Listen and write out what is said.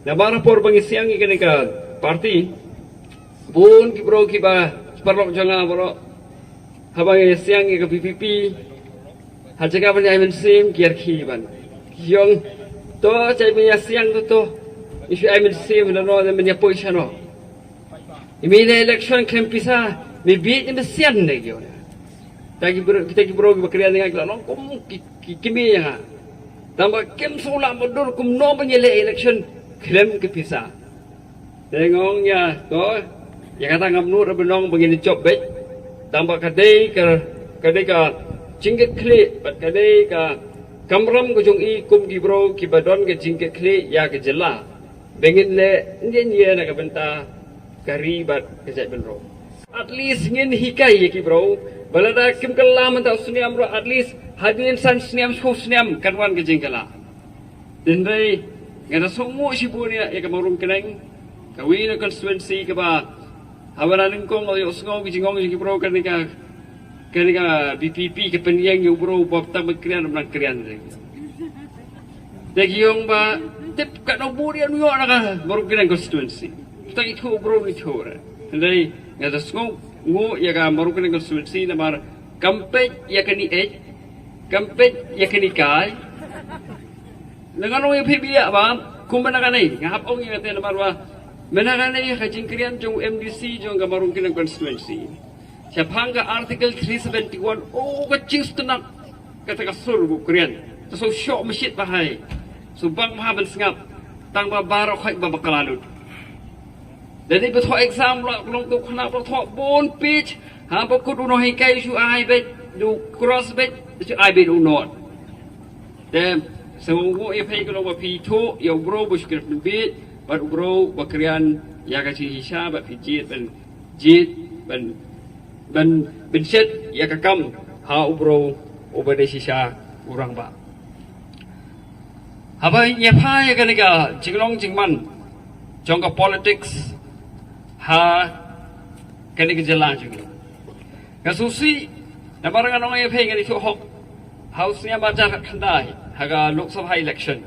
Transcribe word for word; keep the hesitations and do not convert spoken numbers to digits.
Namar ha por ba ngi siang ïa kane ka party, bun ki bro kiba paralok jong nga baroh, haba ngi siang ïa ka VPP, ha jaka ban ïa ai mynsiem ki ïarkhie ban, ki ong, to, shai ban ïa siang to, to, ngi shu ai mynsiem na no, na ban ïa poi shano. Ïa mih na election khlem pisa, mih bit na mynsiem ne, ki ong. Kita ki bro, kita ki bro kiba kren ïa nga ki la long kum ki, ki, ki mih ïa nga. Tangba kim sngewlah mutdur kumno ban ïaleh election khlem ka pisa. Te nga ong ïa, to, ïa kata ngam nud ruh ban ong ba ngin jop beit. Tangba ka dei ka, ka dei ka jingkitkhlieh bad ka dei ka kamram ka jong i kum ki bro kiba don ka jingkitkhlieh ïa ka jylla. Ba ngin leh, ngin ïa na ka bynta ka ri bad ka jaitbynriew. At least ngin hikai ïa ki bro ba lada kim kylla mynta u snem ruh, at least hadien san snem, shiphew snem kan wan ka jingkylla. Hynrei nga da sngewnguh shibun ïa, ïa ka Mawryngkneng, kawei na constituency kaba haba na nyngkong nga ïohsngew ki jingong jong ki bro kane ka, kane ka VPP ka pynïeng ïa u bro ba tang ba kren, ba nang kren. Te ki ong ba tip katno bun ïa u ïoh na ka Mawryngkneng constituency. Tang ithuh u bro, ithuh re. Hynrei nga da sngewnguh ïa ka Mawryngkneng constituency namar kam peit ïa kane ïeit, kam peit ïa kane kai. Nga ong ïa phi biang ba kum mynta kane, nga hap ong ïa kata namar ba mynta kane ka jingkren jong u MDC jong ka Mawryngkneng constituency, shaphang ka Article three seventy-one, oh, ka jingsngewtynnat kata ka sur ba u kren. Ka shu shoh mashit bha hi, shu bang bha ban sngap, tangba baroh khoit ba bakla lut. Lada ba thoh exam la long tu khana ba thoh bun page, haba kut u nonghikai shu ai beit, u cross beit, shu ai beit u not. Te sngewnguh ïa phi ka long ba phi ithuh ïa u bro ba shu kren pynbeit bad u bro ba kren ïa ka jingshisha bad phi jied ban, jied ban, ban, ban shet ïa ka kam ha u bro uba dei shisha u rangbah. Haba ngi ïa pha ïa kane ka jinglong jingman jong ka politics ha kane ka jylla jong ngi, nga sngewsih namar ngan ong ïa phi, ngan ithuh hok ha u snem arhajar khatkhyndai ha ka Lok Sabha election.